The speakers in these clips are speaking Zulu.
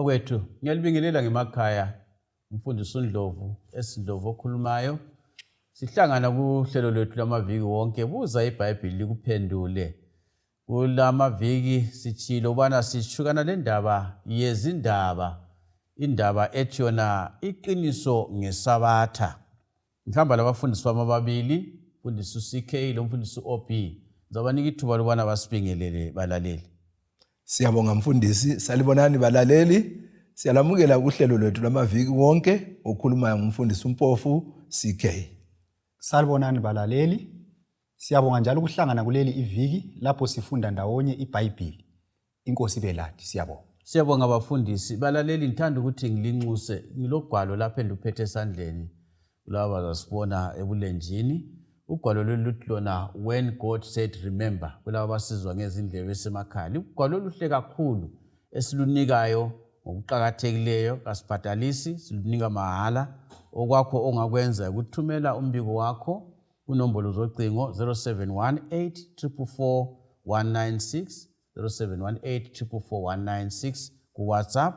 Bakwethu, ngiyalibingelela ngemakhaya umfundisi uNdlovu esiNdlovu okhulumayo. Sihlangana kuhlelo lwethu lwamaviki wonke, buza iBhayibhili likuphendule. Kulamaviki sitshilo ubana sitshukana lendaba yezindaba, indaba ethi yona iqiniso ngeSabatha. Ngihamba labafundisi bami ababili, umfundisi uCK lomfundisi uOB. Ngizabanika ithuba lokubana basibingelele balaleli. Siyabonga mfundisi, salibonani balaleli. Siyalamukela kuhlelo lwethu lwamaviki wonke okhulumayo ngumfundisi uMpofu CK. Salibonani balaleli. Siyabonga njalo ukuhlangana kuleli iviki lapho sifunda ndawonye iBhayibhili. Inkosi ibe lathi. Siyabonga. Siyabonga bafundisi. Balaleli ngithanda ukuthi ngilinxuse ngilogwalo lapha endiluphethe esandleni kulaba bazasibona ebulenjini. Ugwalo lolu luthi lona When God Said Remember kulaba abasizwa ngezindlebe esemakhaya. Lugwalo oluhle kakhulu esilunikayo ngokuqakathekileyo kasibhadalisi silunika mahala. Okwakho ongakwenza yikuthumela umbiko wakho kunombolo zocingo 0718 444 196 0718444196 kuWhatsApp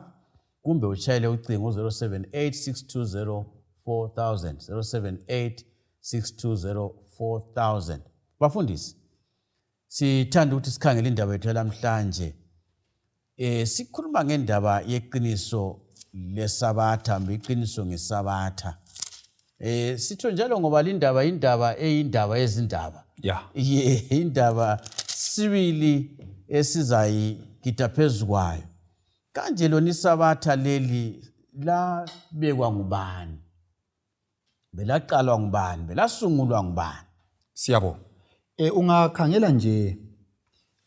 kumbe utshayele ucingo 078 620 078 620 Bafundisi, sithanda ukuthi sikhangele indaba yethu yalamhlanje. Eh sikhuluma ngendaba yeqiniso leSabatha, kumbe iqiniso ngeSabatha. Eh sitho njalo ngoba lindaba indaba eyindaba yezindaba. Yeah. Ye indaba sibili esizayigida phezu kwayo. Kanje lona iSabatha leli labekwa ngubani? Belaqalwa ngubani? Belasungulwa ngubani? Siyabonga. Eh ungakhangela nje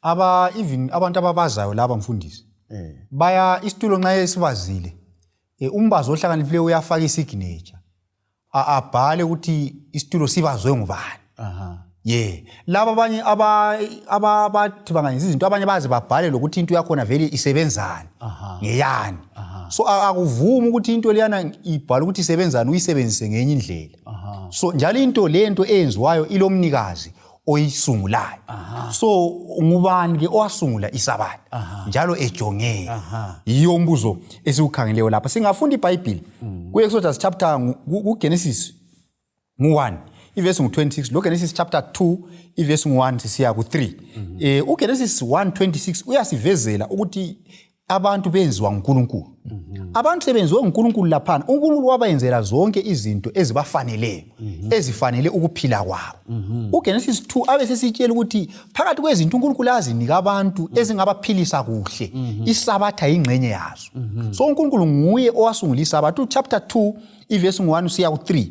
aba even abantu ababazayo laba mfundisi. Eh. Baya isitulo nxa esibazile. Eh umbazi ohlakaniphileyo uyafaka isignature. Abhale ukuthi isitulo sibazwe ngubani. Aha. Ye, laba abanye aba abathi bangenza izinto abanye baze babhale lokuthi into yakhona vele isebenzani. Ngeyani. So akuvumi ukuthi into leyana ibhale ukuthi isebenzani uyisebenzise ngenye indlela. So njalo into lento eyenziwayo ilomnikazi oyisungulayo. So ngubani ke owasungula iSabatha njalo ejongeni? Yiyo umbuzo esiwukhangeleyo lapha. Singafunda iBhayibhili ku-Exodus chapter ku-Genesis ngu-1 ivesi ngu-26 lo Genesis chapter 2 ivesi ngu-1 sisiya ku-3. UGenesis 1:26 uyasivezela ukuthi abantu benziwa nguNkulunkulu. Abantu sebenziwe nguNkulunkulu laphana, uNkulunkulu wabayenzela zonke izinto ezibafaneleyo, ezifanele ukuphila kwabo. UGenesis 2 abe sesitshela ukuthi phakathi kwezinto uNkulunkulu azinika abantu ezingabaphilisa kuhle, iSabatha yingxenye yazo. So uNkulunkulu nguye owasungula iSabatha. Uchapter 2 ivesi ngu-1 usiya ku-3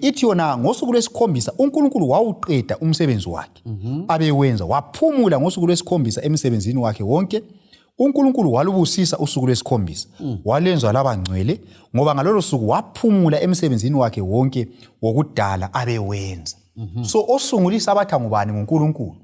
ithi yona ngosuku lwesikhombisa uNkulunkulu wawuqeda umsebenzi wakhe abewenza, waphumula ngosuku lwesikhombisa emsebenzini wakhe wonke. uNkulunkulu walubusisa usuku lwesikhombisa, walwenza lwaba ngcwele, ngoba ngalolo suku waphumula emsebenzini wakhe wonke wokudala abewenza. So osungula iSabatha ngubani? NguNkulunkulu.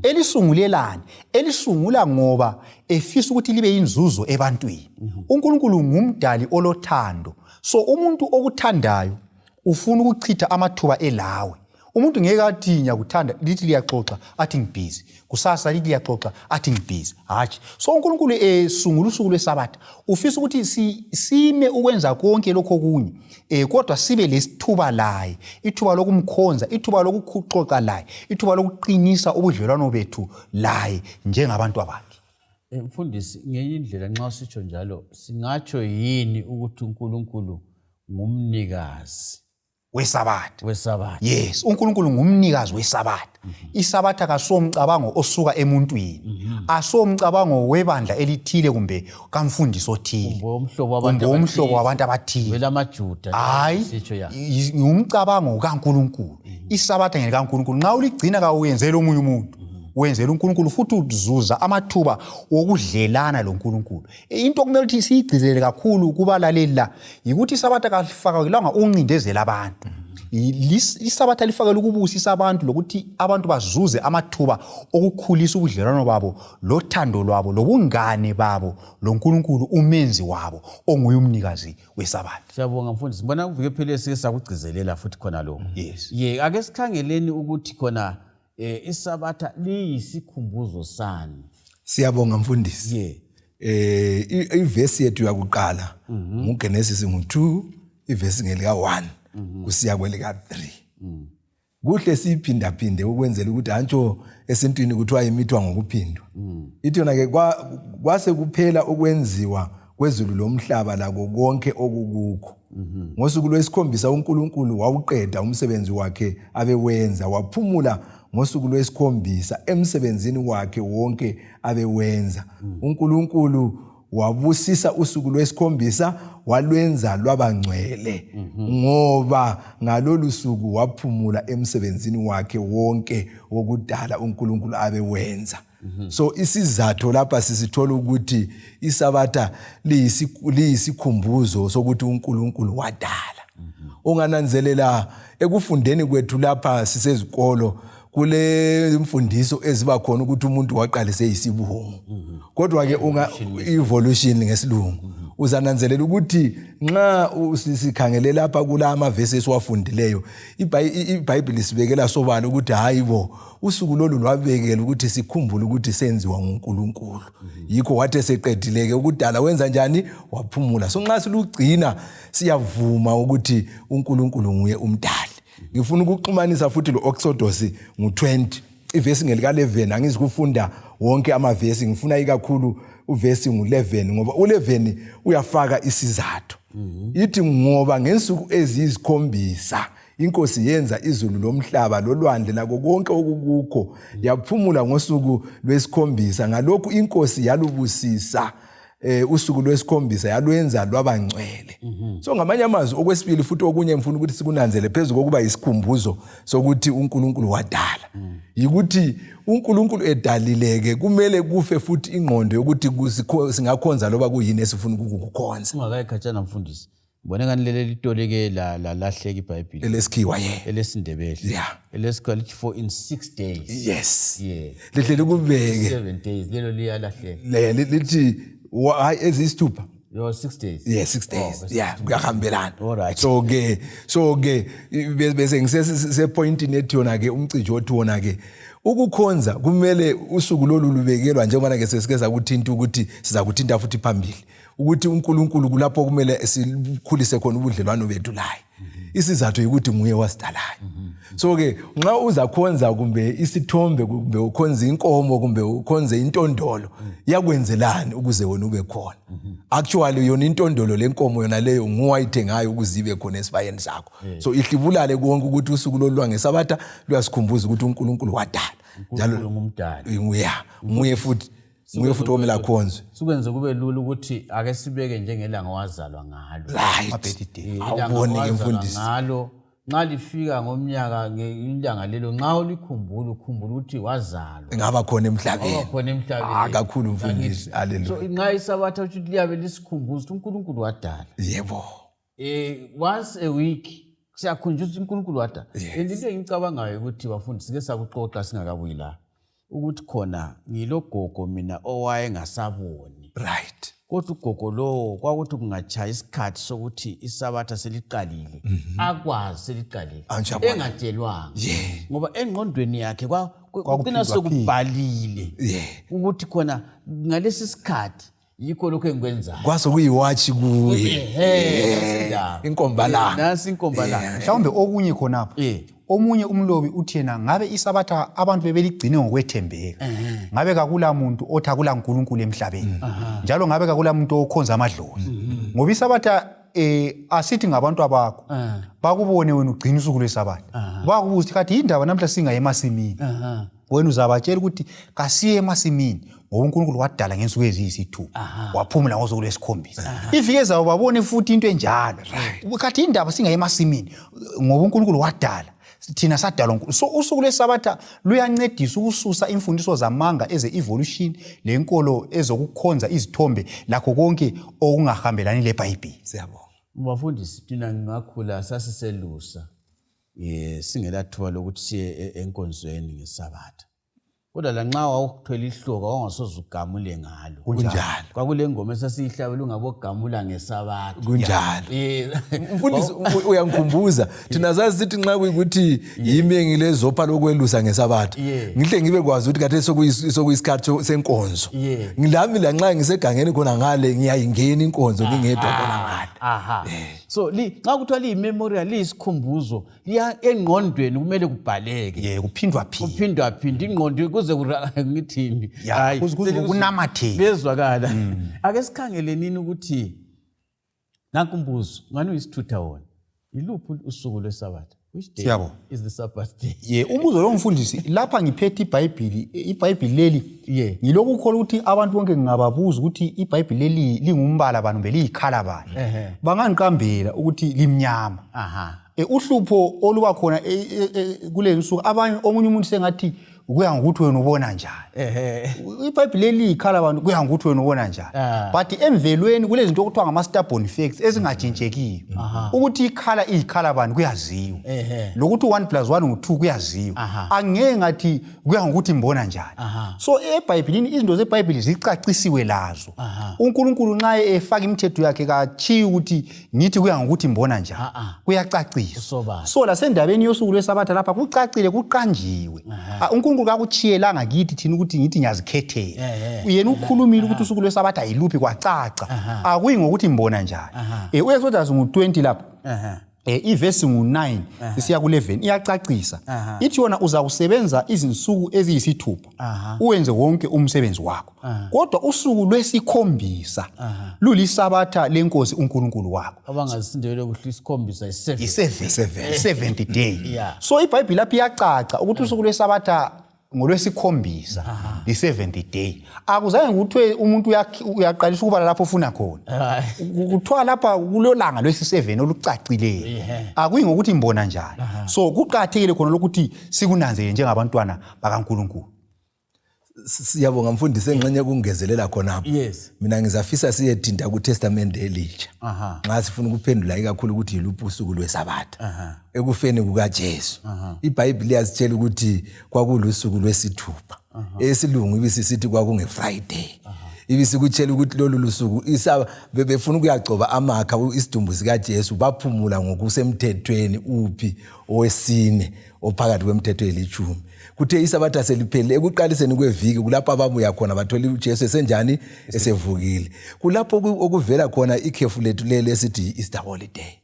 Elisungulelani? Elisungula ngoba efisa ukuthi libe yinzuzo ebantwini. uNkulunkulu ngumdali olothando. So umuntu okuthandayo ufuna ukuchitha amathuba elawe. Umuntu ngeke athi ngiyakuthanda, lithi liyaxoxa athi ngibhizi, kusasa lithi liyaxoxa athi ngibhizi. Hatshi. So uNkulunkulu esungula usuku lweSabatha ufisa ukuthi sime ukwenza konke lokho okunye, kodwa sibe lesithuba laye, ithuba lokumkhonza, ithuba lokuxoxa laye, ithuba lokuqinisa ubudlelwano bethu laye njengabantu abakhe. Mfundisi, ngenye indlela nxa usitsho njalo singatsho yini ukuthi uNkulunkulu ngumnikazi weSabatha? WeSabatha. Yes, uNkulunkulu ngumnikazi weSabatha. ISabatha kasomcabango osuka emuntwini, asomcabango webandla elithile kumbe kamfundisi othile, kumbe umhlobo wabantu abathile, welamaJuda. Hayi, sitsho ya. Ngumcabango kaNkulunkulu. ISabatha ngelikaNkulunkulu. Nxa uligcina kawuyenzeli omunye umuntu, wenzela uNkulunkulu, futhi uzuza amathuba wokudlelana loNkulunkulu. Into okumele ukuthi siyigcizelele kakhulu kubalaleli la yikuthi iSabatha kalifakelwanga ukuncindezela abantu. ISabatha lifakelwe ukubusisa abantu lokuthi abantu bazuze amathuba okukhulisa ubudlelwano babo lothando lwabo lobungane babo loNkulunkulu umenzi wabo onguye umnikazi weSabatha. Siyabonga mfundisi. Mbona kuvike phela esike sakugcizelela futhi khona lokho. Yes. Ye, ake sikhangeleni ukuthi khona iSabatha liyisikhumbuzo sani. Siyabonga mfundisi. Ye. Ivesi yethu yakuqala nguGenesis ngu2, ivesi ngelika 1 kusiya kwelika 3. Kuhle siyiphindaphinde ukwenzela ukuthi antsho esintwini kuthiwa imithwa ngokuphindwa. Ithi yona ke, kwase kuphela ukwenziwa kwezulu lomhlaba lako konke okukukho. Ngosuku lwesikhombisa uNkulunkulu wawuqeda umsebenzi wakhe abewenza, waphumula ngosuku lwesikhombisa emsebenzini wakhe wonke abewenza. UNkulunkulu wabusisa usuku lwesikhombisa, walwenza lwaba ngcwele, ngoba ngalolu suku waphumula emsebenzini wakhe wonke wokudala uNkulunkulu abewenza. So isizatho lapha sisithola ukuthi isabatha liyisikhumbuzo sokuthi uNkulunkulu wadala. Ungananzelela ekufundeni kwethu lapha sisezikolo, kule mfundiso eziba khona ukuthi umuntu waqalise isibungu, kodwa ke unga evolution ngesilungu, uzananzelela ukuthi nxa sikhangele lapha kula amavesi esiwafundileyo, iBhayibheli isibekela sobala ukuthi hayi bo, usuku lolu lwabekela ukuthi sikhumbule ukuthi senziwa nguNkulunkulu. Yikho wathi eseqedile-ke ukudala, wenza njani? Waphumula. So nxa silugcina, siyavuma ukuthi uNkulunkulu nguye umdali. Ngifuna ukuxhumanisa futhi lo Exodus ngu-20, ivesi ngelika-11. Angizikufunda wonke amavesi, ngifuna ikakhulu uvesi ngu-11, ngoba u-11 uyafaka isizathu. Ithi, "Ngoba ngensuku eziyisikhombisa inkosi yenza izulu lomhlaba lolwandle lako konke okukukho, yaphumula ngosuku lwesikhombisa. Ngalokhu inkosi yalubusisa usuku lwesikhombisa, yalwenza lwabangcwele." So ngamanye amazwi, okwesibili futhi okunye ngifuna ukuthi sikunanzele phezu kokuba isikhumbuzo sokuthi uNkulunkulu wadala, yikuthi uNkulunkulu edalileke, kumele kufe futhi ingqondo yokuthi singakhonza loba kuyini esifuna ukukukhonza. Ungakayi khatshana, mfundisi, ngibone ngani leli litolike lalahleka iBhayibhili. Elesikhiwa, ye. Elesindebele. Elesikhiwa lithi, "For in 6 days." Lihle likubeke. 7 days, lelo liyalahleka. Lithi hayi, eziyisithupha. Yo, 6 days. Yeah, 6 days. Yeah, kuyahambelana. So ke bese ngisepointini ethi yona ke umcijo othi wona ke ukukhonza kumele usuku lolu lubekelwa, njengoba ke sesike sakuthinta ukuthi sizakuthinta futhi phambili, ukuthi uNkulunkulu kulapho kumele sikhulise khona ubudlelwano bethu laye. Isizathu yikuthi nguye wasidalayo. So ke nxa uzakhonza kumbe isithombe, kumbe ukhonze inkomo, kumbe ukhonze intondolo, yakwenzelani ukuze wena ube khona? Actually yona intondolo lenkomo yona leyo nguwayithengayo ukuze ibe khona esibayeni sakho. So ihlibulale konke ukuthi usuku lolu lwangesabatha luyasikhumbuza ukuthi uNkulunkulu wadala njalo. UNkulunkulu ngumdali. Ya, nguye futhi omele akhonzwe. Sikwenze kube lula ukuthi ake sibeke njengelanga wazalwa ngalo. Ama-birthday. Ilanga Awubone ke, owazalwa mfundisi. ngalo, nxa lifika ngomnyaka, ilanga lelo nxa ulikhumbula, ukhumbula ukuthi wazalwa. Ngaba khona emhlabeni. Waba khona emhlabeni. Ah, kakhulu, mfundisi. Haleluya. So nxa isabatha ukuthi liyabe lisikhumbuza ukuthi uNkulunkulu wadala. Once a week siyakhunjuzwa ukuthi uNkulunkulu wadala. And into engicabangayo ukuthi, bafundisi, sike sakuxoxa singakabuyi la, ukuthi khona ngilogogo mina owayengasaboni, kodwa ugogo lowo kwakuthi kungatshaya isikhathi sokuthi isabatha seliqalile, akwazi seliqalile. Angiyabona. Engatshelwanga, ngoba engqondweni yakhe kucina sekubhalile ukuthi khona ngalesi sikhathi yikho lokhu engikwenzayo. Kwase kuyiwatshi kuye. Ehe, nansi indaba. Inkombalanga. Nansi inkombalanga. Mhlawumbe okunye khonapho, omunye umlobi uthi yena ngabe isabatha abantu bebeligcine ngokwethembeka, ngabe kakula muntu othi akula nkulunkulu emhlabeni, njalo ngabe kakula muntu okhonza amadlozi, ngoba isabatha asithi ngabantu abakho bakubone wena ugcina usuku lwesabatha, bakubuza ukuthi kathi yindaba namhla singaye emasimini, wena uzabatshela ukuthi kasiye emasimini ngoba uNkulunkulu wadala ngensuku eziyisithupha, waphumula ngosuku lwesikhombisa. Iviki zabo babone futhi into enjalo, kathi indaba singaye emasimini ngoba uNkulunkulu wadala, thina sadalwa uNkulunkulu. So usuku lwesabatha luyancedisa ukususa imfundiso zamanga eze-evolution lenkolo ezokukhonza izithombe lakho konke okungahambelani leBhayibhili. Siyabonga. Bafundisi, thina ngingakhula sasiselusa, singelathuba lokuthi siye enkonzweni ngesabatha. Kodwa lanxa wawuthwele ihloka wawungasoze ugamule ngalo. Kunjalo. Kwakule ngoma esasiyihlabela ungabogamula ngesabatha. Kunjalo. Mfundisi uyangikhumbuza thina sasithi nxa kuyikuthi yimi engilezopha lokwelusa ngesabatha ngihle ngibe kwazi ukuthi khathesi sokuyisikhathi senkonzo. Ngilami lanxa ngisegangeni khona ngale ngiyayingena inkonzo ngingedwa khona ngale. Aha. So li nxa kuthiwa liyi-memorial liyisikhumbuzo liya engqondweni kumele kubhaleke ye kuphindwa phindwa kuphindwa phindwa ingqondo kuze ngithini Ya, Hayi, kuze kunamathele. kuyezwakala ake sikhangele nini ukuthi nanku umbuzo ngani uyisithutha wona yiluphi usuku lwesabatha which day Siyabonga. is the sabbath day ye umbuzo lo mfundisi lapha ngiphethe ibhayibhili ibhayibhili leli Yeah. ngilokhu ukholwa ukuthi abantu bonke ngingababuza ukuthi ibhayibhili leli lingumbala bani kumbe liyikhala bani bangangiqambela ukuthi limnyama aha Uhlupho oluba khona kuleli usuku abanye omunye umuntu sengathi kuya ngokuthi wena ubona njani ibhayibhili leli liyikhala abantu kuya ngokuthi wena ubona njani but emvelweni kulezinto okuthiwa ngama-stubborn facts ezingatshintshekiyo ukuthi ikhala iyikhala bani kuyaziwa lokuthi u-one plus one ngu-two kuyaziwa angeke ngathi kuya ngokuthi ngibona njani so ebhayibhilini izinto zebhayibhili zicacisiwe lazo uNkulunkulu nxa efaka imithetho yakhe katshiyi ukuthi ngithi kuya ngokuthi ngibona njani kuyacaciswa Kusobala. So lasendabeni yosuku lwesabatha lapha kucacile kuqanjiwe. uNkulunkulu kakuchiyelanga kithi thina ukuthi ngithi ngiyazikhethela. Yena ukhulumile ukuthi usuku lwesabatha yiluphi kwacaca. Akuyi ngokuthi ngibona njani. U-Exodus ngu-20 lapha. Ivesi ngu-9 isiya ku-11 iyacacisa. Ithi yona uzakusebenza izinsuku eziyisithupha uwenze wonke umsebenzi wakho. Kodwa usuku lwesikhombisa lulisabatha lenkosi uNkulunkulu wakho. Abangazisindele kuhle isikhombisa yi-7. Yi-7. Seventh day. Yeah. So iBhayibheli lapha iyacaca ukuthi usuku lwesabatha ngolwesikhombisa li-seventh day. Akuzange kuthiwe umuntu uyaqalisa ukubala lapho ofuna khona. Kuthiwa lapha kulolanga lwesi-7 olucacileyo. Akuyi ngokuthi ngibona njani. So kuqakathekile khona lokuthi sikunanzelele njengabantwana bakaNkulunkulu. Siyabonga mfundisi engxenye kungezelela khonapho. Yes. Mina ngizafisa siyethinta kuTestament elitsha. Aha. Nxa sifuna ukuphendula ikakhulu ukuthi yiluphi usuku lwesabatha. Ekufeni kukaJesu. IBhayibheli liyasitshela ukuthi kwakulusuku lwesithupha. Esilungu ibisisithi kwakungeFriday. Ibisikutshela ukuthi lolu lusuku bebefuna ukuyagcoba amakha isidumbu sikaJesu baphumula ngokusemthethweni uphi owesine ophakathi kwemithetho elitshumi. Kuthe isabatha seliphelile ekuqaliseni kweviki kulapho ababuya khona bathola uJesu esenjani esevukile. Kulapho okuvela khona ikhefu lethu leli esithi yi-Easter holiday.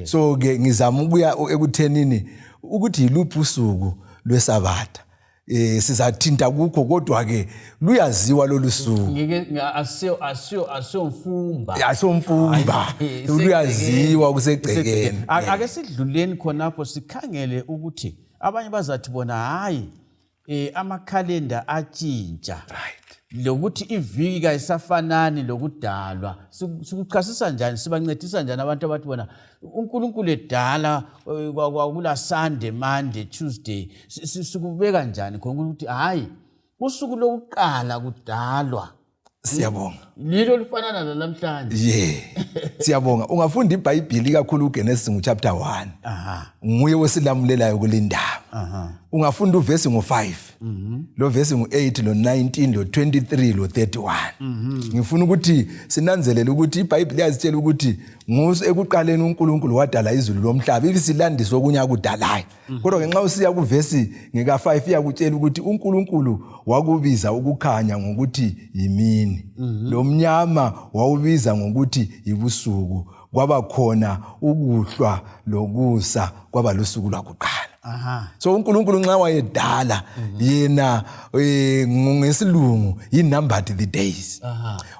So ke ngizama ukuya ekuthenini ukuthi yiluphi usuku lwesabatha. Sizathinta kukho kodwa ke luyaziwa lolu suku. Ngike asiyo mfumba. Asiyomfumba. Luyaziwa kusegcekeni. Ake sidluleni khonapho sikhangele ukuthi abanye bazathi bona hayi amakhalenda atshintsha. Right. Lokuthi iviki kayisafanani lokudalwa. Sikuchasisa njani, sibancedisa njani abantu abathi bona uNkulunkulu edala kwakula Sunday, Monday, Tuesday. Sikubeka njani khona ukuthi hayi usuku lokuqala kudalwa. Siyabonga. Lilo lifanana nalamhlanje. Yeah. Siyabonga. Ungafunda iBhayibheli kakhulu uGenesis nguchapter 1. Nguye osilamulelayo kulindaba. Ungafunda uvesi ngo5. Lo vesi ngo8 lo 19 lo 23 lo 31. Ngifuna ukuthi sinanzelele ukuthi iBhayibheli liyasitshela ukuthi nguso ekuqaleni uNkulunkulu wadala izulu lomhlaba ibisilandiswa okunye akudalayo. Kodwa ke nxa usiya kuvesi ngeka5 iyakutshela ukuthi uNkulunkulu wakubiza ukukhanya ngokuthi yimini. Lo mnyama wawubiza ngokuthi yibusuku. Kwaba khona ukuhlwa lokusa kwaba lusuku lwakuqala. So uNkulunkulu nxa wayedala yena ngesilungu he numbered the days.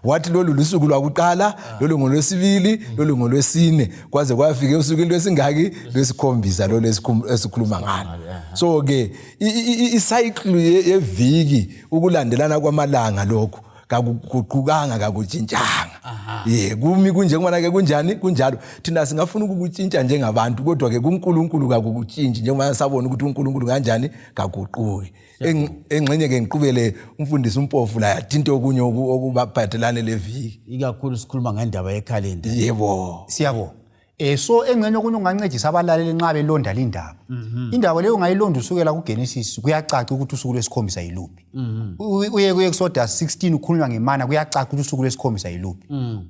Wathi lolu lusuku lwakuqala, lolu ngolwesibili, lolu ngolwesine, kwaze kwafika usuku lwesingaki lwesikhombisa lolu esikhuluma ngalo. So ke icycle yeviki ukulandelana kwamalanga lokho kakuguqukanga kakutshintshanga. Kumi kunje ngibona ke kunjani kunjalo. Thina singafuna ukukutshintsha njengabantu kodwa ke kuNkulunkulu kakukutshintshi njengoba sabona ukuthi uNkulunkulu kanjani kaguquki. Engxenye ke ngiqhubele umfundisi uMpofu la yathinta okunye okubaphathelane leviki. Ikakhulu sikhuluma ngendaba yekhalenda. Yebo. Siyabonga. So engxenye okunye ungancedisa abalaleli nxa belonda lindaba. Indaba leyo ungayilonda usukela kuGenesis, kuyacaca ukuthi usuku lwesikhombisa yiluphi. Uye ku-Exodus 16, ukhulunywa ngemana, kuyacaca ukuthi usuku lwesikhombisa yiluphi.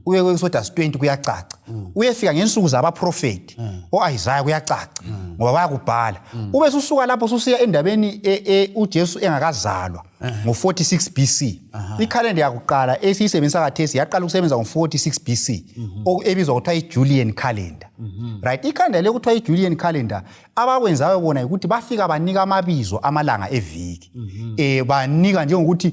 Uye ku-Exodus 20, kuyacaca. Uyefika ngensuku zabaprofeti o-Isaya, kuyacaca ngoba bayakubhala. Ube susuka lapho susiya endabeni uJesu engakazalwa ngo-46 BC. Ikhalenda yakuqala esiyisebenzisa khathesi yaqala ukusebenza ngo-46 BC, ebizwa kuthiwa i-Julian calendar. Right, ikhalenda le kuthiwa i-Julian calendar, abakwenzayo bona ukuthi bafika banika amabizo amalanga eviki. Banika njengokuthi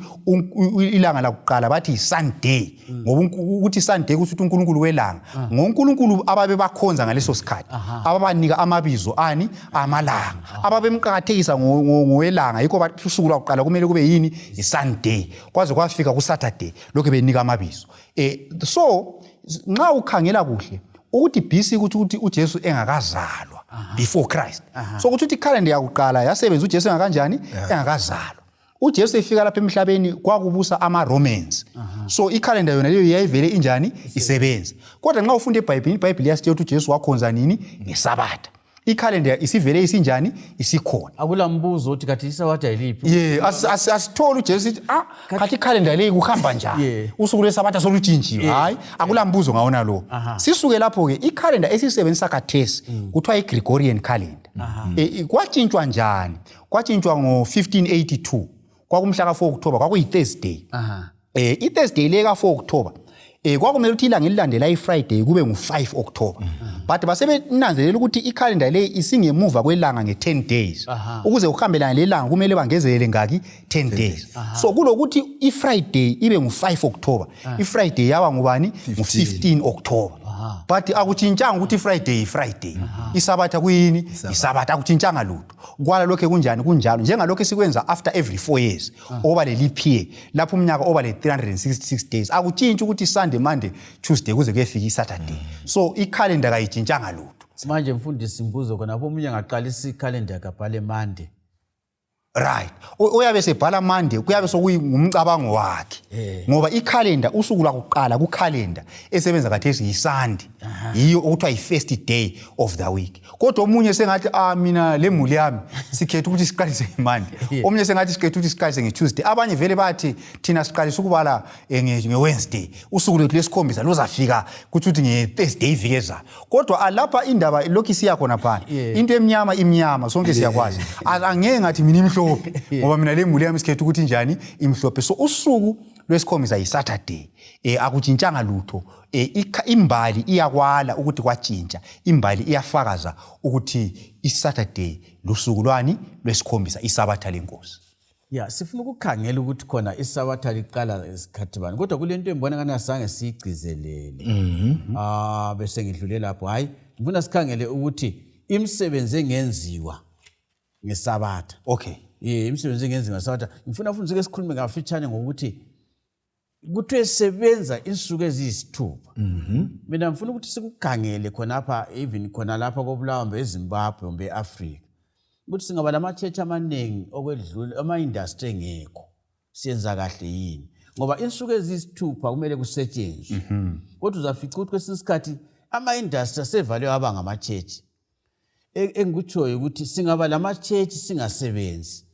ilanga lakuqala bathi yi-Sunday, ngoba ukuthi Sunday kusho ukuthi uNkulunkulu welanga, ngoNkulunkulu ababe bakhonza ngaleso sikhathi, ababanika amabizo ani amalanga ababemqakathekisa ngowelanga. Yikho bathi usuku lwakuqala kumele kube yini? I-Sunday. Kwaze kwafika ku-Saturday lokhu benika amabizo. So nxa ukhangela kuhle ukuthi BC kuthi ukuthi uJesu engakazalwa, before Christ. So kuthi ukuthi ikhalenda yakuqala yasebenza uJesu engakanjani? Engakazalwa. UJesu efika lapha emhlabeni kwakubusa ama-Romans, so ikhalenda yona leyo yayivele injani? Isebenza. Kodwa nxa ufunda eBhayibhilini, iBhayibhili liyasitshela ukuthi uJesu wakhonza nini? Ngesabatha. Ikhalenda isivele isinjani? Isikhona. Akula mbuzo othi kathi isabatha yiliphi. Ye, asitholi uJesu sithi, ah, khathi ikhalenda leyi kuhamba njani? Usuku lwesabatha solutshintshiwe. Hayi, akula mbuzo ngawona lo. Sisuke lapho-ke, ikhalenda esiyisebenzisa khathesi kuthiwa i-Gregorian calendar. Kwatshintshwa njani? Kwatshintshwa ngo-1582, kwakumhla ka-4 October, kwakuyi-Thursday. I-Thursday le ka-4 October, kwakumele ukuthi ilanga elilandela i-Friday kube ngu-5 October, but basebenanzelela ukuthi ikhalenda le isingemuva kwelanga nge-10 days. Ukuze kuhambelane lelanga kumele bangezelele ngaki? 10 days. So kulokuthi i-Friday ibe ngu-5 October, i-Friday yaba ngubani? Ngu-15 October. But akutshintshanga ukuthi i-Friday i-Friday, isabatha kuyini? Isabatha. Akutshintshanga lutho, kwala lokho kunjani? Kunjalo. Njengalokho esikwenza after every 4 years, oba le leap year, lapho umnyaka oba le 366 days, akutshintshi ukuthi Sunday, Monday, Tuesday, kuze kuyefika i-Saturday. So ikhalenda kayitshintshanga lutho. Manje mfundisi, mbuzo khonapho, omunye angaqalisa ikhalenda yakhe abhale Monday. Right, oyabe sebhala Monday kuyabe sokuyingumcabango wakhe, ngoba ikhalenda, usuku lwakuqala kukhalenda esebenza khathesi yiSunday, yiyo okuthiwa yi-first day of the week. Kodwa omunye sengathi, ah, mina le muli yami sikhetha ukuthi siqalise ngeMonday, omunye sengathi sikhetha ukuthi siqalise nge-Tuesday, abanye vele bathi thina siqalisa ukubala nge-Wednesday, usuku lwethu lwesikhombisa luzafika kutsho ukuthi nge-Thursday iviki ezayo. Kodwa alapha indaba lokhu isiya khona phana, into emnyama imnyama, sonke siyakwazi. Angeke ngathi mina imhlophe, ngoba mina le muli yami sikhetha ukuthi njani? Imhlophe. So usuku lwesikhombisa yi-Saturday. Akutshintshanga lutho. Imbali iyakwala ukuthi kwatshintsha. Imbali iyafakaza ukuthi i-Saturday lusuku lwani? Lwesikhombisa, isabatha lenkosi. Ya, sifuna ukukhangela ukuthi khona isabatha liqala isikhathi bani, kodwa kule nto engibona ngani asange siyigcizelele. Ah, bese ngidlule lapho. Hayi, ngifuna sikhangele ukuthi imisebenzi engenziwa ngesabatha. Ye, imisebenzi engenziwa ngesabatha, ngifuna futhi sike sikhulume kafitshane ngokuthi kuthiwe sebenza insuku eziyisithupha. Mina ngifuna ukuthi sikukhangele khonapha, even khona lapha koBulawayo kumbe eZimbabwe kumbe e-Afrika, ukuthi singaba lama-church amaningi okwedlula ama-industry engekho, siyenza kahle yini? Ngoba insuku eziyisithupha kumele kusetshenzwe, kodwa uzafica ukuthi kwesinye isikhathi ama-industry asevaliwe aba ngama-church. Engikutshoyo ukuthi singaba lama-church singasebenzi.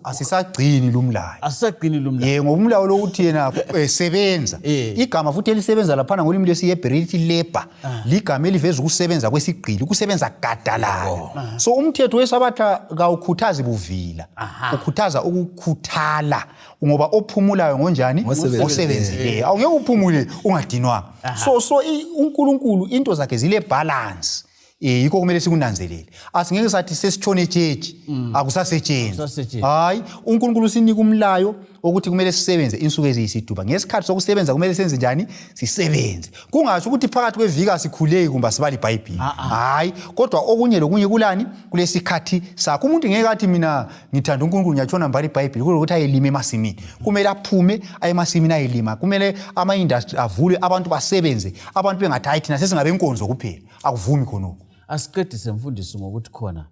Asisagcini lumlayo. Asisagcini lumlayo. Ye, ngoba umlayo lokuthi yena sebenza, igama futhi elisebenza laphana ngolimi lwesiHebheru lithi labor, ligama eliveza ukusebenza kwesigqili, ukusebenza gadalala. So umthetho wesabatha kawukhuthazi buvila, ukhuthaza ukukhuthala, ngoba ophumulayo ngonjani? Ngosebenzileyo. Osebenzileyo. Awungeke uphumule ungadinwanga. So uNkulunkulu into zakhe zile balance. Yikho kumele sikunanzelele. Asingeke sathi sesitshone etshetshi, akusasetshenzwa. Akusasetshenzwa. Hayi, uNkulunkulu usinika umlayo ukuthi kumele sisebenze insuku eziyisithupha. Ngesikhathi sokusebenza kumele senze njani? Sisebenze. Kungasho ukuthi phakathi kweviki asikhuleki kumbe asibali iBhayibhili. Hayi, kodwa okunye lokunye kulani? Kulesikhathi sakho. Umuntu ngeke athi mina ngithanda uNkulunkulu, ngiyatshona ngibala iBhayibhili, kulokuthi ayelima emasimini. Kumele aphume aye emasimini ayelima. Kumele ama-industry avulwe, abantu basebenze. Abantu bengathi hayi, thina sesingabe inkonzo kuphela. Akuvumi khonokho. Asiqedise mfundisi ngokuthi khona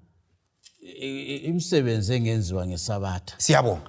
imisebenzi engenziwa ngesabatha. Siyabonga.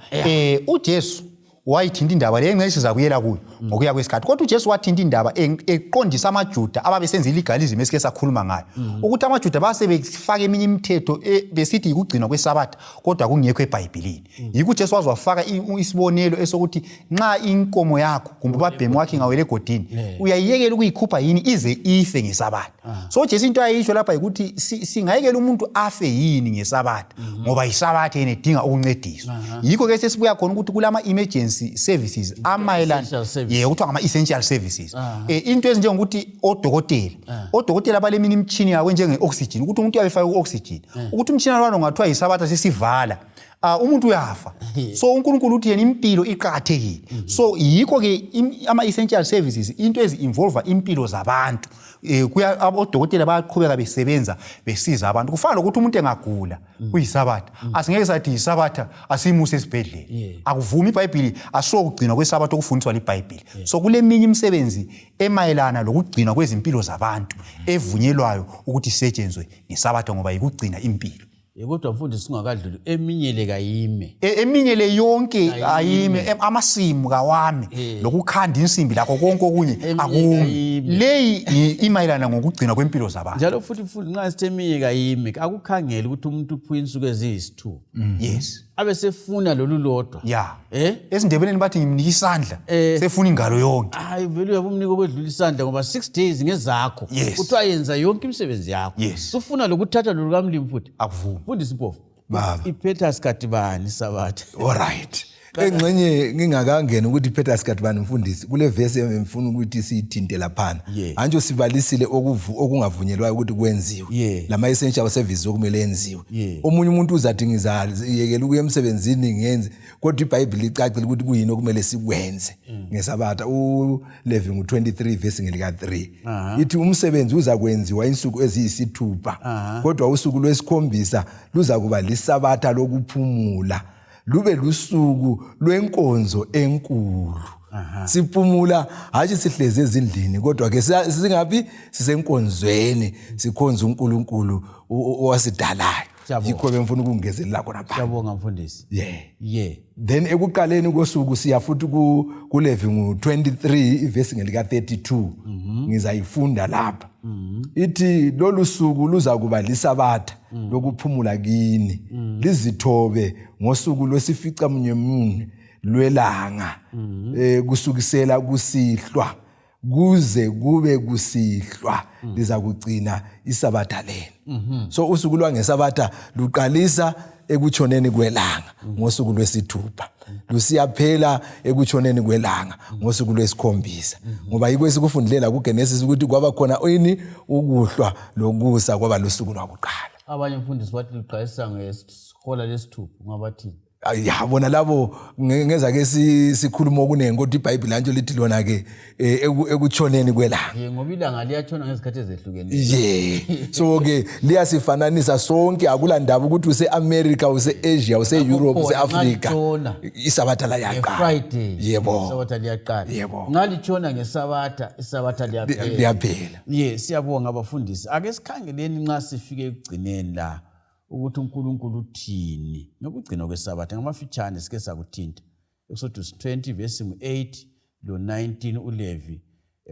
UJesu wayithinta indaba le engxenye sizakuyela kuyo ngokuya kwesikhathi, kodwa uJesu wathinta indaba eqondisa amaJuda ababesenza ilegalism esike sakhuluma ngayo, ukuthi amaJuda basebefaka eminye imithetho besithi yikugcinwa kweSabatha, kodwa kungekho eBhayibhilini. Yikho uJesu waze wafaka isibonelo esokuthi nxa inkomo yakho kumbe ubabhemi wakho ingawela egodini, uyayiyekela ukuyikhupha yini ize ife ngeSabatha? So uJesu into ayisho lapha yikuthi singayekela umuntu afe yini ngeSabatha, ngoba iSabatha yena idinga ukuncediswa. Yikho ke sesibuya khona ukuthi kulama emergency services amayelana Essential services. Ye, kuthiwa ngama-essential services. Into ezinjengokuthi odokotela baleminye imishini yabo enjenge-oxygen, ukuthi umuntu uyabe efake ku-oxygen, ukuthi umtshina lwana ungathiwa yiSabatha sesivala, umuntu uyafa. So uNkulunkulu uthi yena impilo iqakathekile. So yikho-ke ama-essential services, into ezi-involva impilo zabantu, kuya odokotela bayaqhubeka besebenza besiza abantu. Kufana lokuthi umuntu engagula kuyiSabatha, asingeke sathi yiSabatha asimuse esibhedlela. Akuvumi iBhayibhili, asokugcinwa kweSabatha okufundiswa liBhayibhili. So kuleminye imisebenzi emayelana lokugcinwa kwezimpilo zabantu evunyelwayo ukuthi isetshenzwe ngeSabatha, ngoba yikugcina impilo. Ye, kodwa mfundisi, ungakadluli, eminye le kayime? Eminye le yonke ayime, amasimu kawami, lokukhanda insimbi lakho konke okunye Eminye akumi. Kayime. Leyi imayelana ngokugcinwa kwempilo zabantu. Njalo futhi nxa sithi eminye kayime, akukhangeli ukuthi umuntu uphiwe insuku eziyisithupha, abe sefuna lolu lodwa. Ya. Eh. EsiNdebeleni bathi ngimnika isandla, sefuna ingalo yonke. Hayi, vele uyabe umnika okwedlula isandla, ngoba 6 days ngezakho. Kuthiwa yenza yonke imisebenzi yakho. Sufuna lokuthatha lolu kamlimi futhi. Akuvumi. Mfundisi Mpofu. Baba. Iphetha sikhathi bani Sabatha? Alright, engxenye ngingakangeni ukuthi iphetha sikhathi bani, mfundisi, kule vesi engifuna ukuthi siyithinte laphana. Antsho sibalisile okungavunyelwayo ukuthi kwenziwe, lama essential services okumele yenziwe. Omunye umuntu uzathi ngizayekela ukuya emsebenzini ngenze, kodwa iBhayibhili licacile ukuthi kuyini okumele sikwenze ngeSabatha. ULevi ngu-23 vesi ngelika-3 ithi umsebenzi uza kwenziwa insuku eziyisithupha, kodwa usuku lwesikhombisa luza kuba liSabatha lokuphumula, lube lusuku lwenkonzo enkulu. Siphumula hatshi sihlezi ezindlini, kodwa ke singaphi? Sisenkonzweni, sikhonza uNkulunkulu owasidalayo. Siyabonga. Yikho bemfuna ukungezelela khona pha. Siyabonga, mfundisi. Yeah. Then ekuqaleni kosuku siya futhi kuLevi ngu-23 ivesi ngelika-32, ngizayifunda lapha. Ithi lolu suku luza kuba liSabatha lokuphumula kini, lizithobe ngosuku lwesifica munye munye lwelanga, kusukisela kusihlwa kuze kube kusihlwa liza kugcina iSabatha leni. So usuku lwangeSabatha luqalisa ekutshoneni kwelanga ngosuku lwesithupha, lusiyaphela ekutshoneni kwelanga ngosuku lwesikhombisa, ngoba yikho esikufundilela kuGenesis ukuthi kwaba khona ini? Ukuhlwa lokusa, kwaba lusuku lwakuqala. Abanye, mfundisi, bathi luqalisa ngehola lesithupha, ungabathini? Ya, bona labo ngeza ke sikhuluma okuningi, kodwa iBhayibheli antsho lithi lona ke ekutshoneni kwelanga. Ye, ngoba ilanga liyatshona ngezikhathi ezehlukeneyo. Ye, so ke liyasifananisa sonke, akula ndaba ukuthi use-America, use-Asia, use-Europe, Lapho khona, use-Africa. Nxa litshona ISabatha layaqala. Nge-Friday, Yebo. iSabatha liyaqala. Yebo. Nxa litshona ngeSabatha, iSabatha liyaphela. Liyaphela. Ye, siyabonga abafundisi. Ake sikhangeleni nxa sifike ekugcineni la ukuthi uNkulunkulu uthini ngokugcinwa kweSabatha. Ngamafitshane sike sakuthinta Exodus 20 verse 8 lo 19, uLevi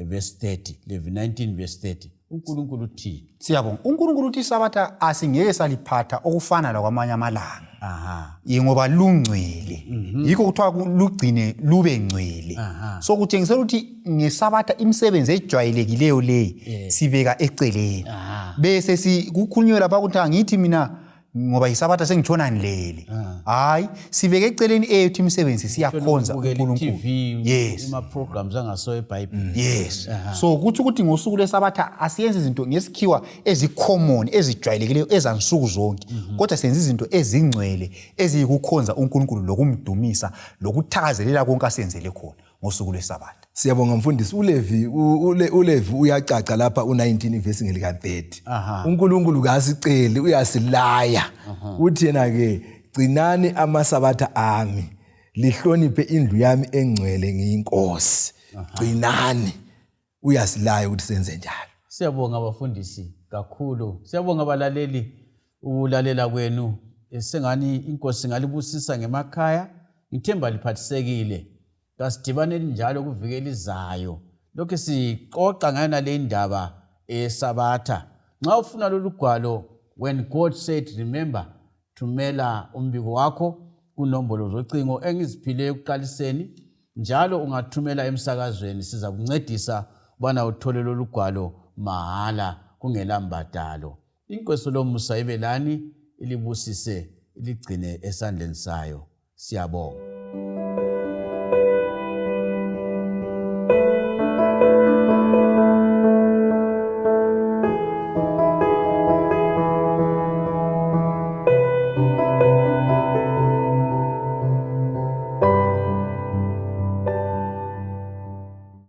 verse 30, Levi 19 verse 30. uNkulunkulu uthini? Siyabonga. UNkulunkulu uthi iSabatha asingeke saliphatha okufana lakwamanye amalanga. Ye, ngoba lungcwele, yikho kuthiwa lugcine lube ngcwele. So kutshengisela ukuthi ngeSabatha imisebenzi ejwayelekileyo leyi sibeka eceleni, bese kukhulunywe lapha ukuthi angithi mina ngoba yiSabatha sengitshona ngilele, hayi, sibeke eceleni eyethu imisebenzi, siyakhonza Ukubukela uNkulunkulu. i-TV, Yes. ima-programs angaso eBhayibheli. Yes, so kutsho ukuthi ngosuku lweSabatha asiyenzi izinto ngesikhiwa ezi-common, ezijwayelekileyo, ezansuku zonke, kodwa senza izinto ezingcwele eziyikukhonza uNkulunkulu lokumdumisa lokuthakazelela konke asenzele khona ngosuku lweSabatha. Siyabonga, mfundisi. ULevi uLevi uyacaca lapha u-19 ivesi ngelika-30. UNkulunkulu kasiceli, uyasilaya. Uthi yena ke, gcinani amaSabatha ami, lihloniphe indlu yami engcwele, ngiyinkosi. Gcinani, uyasilaya ukuthi senze njalo. Siyabonga, abafundisi, kakhulu. Siyabonga, abalaleli, ukulalela kwenu. Sengani inkosi ngalibusisa ngemakhaya. Ngithemba liphathisekile. Kasidibaneni njalo kuviki elizayo. Lokhu sixoxa ngayona le indaba eyeSabatha. Nxa ufuna lolu gwalo When God Said Remember, thumela umbiko wakho kunombolo zocingo engiziphile ekuqaliseni njalo ungathumela emsakazweni sizakuncedisa ubana uthole lolu gwalo mahala kungela mbadalo. Inkosi lomusa ibe lani ilibusise iligcine esandleni sayo. Siyabonga.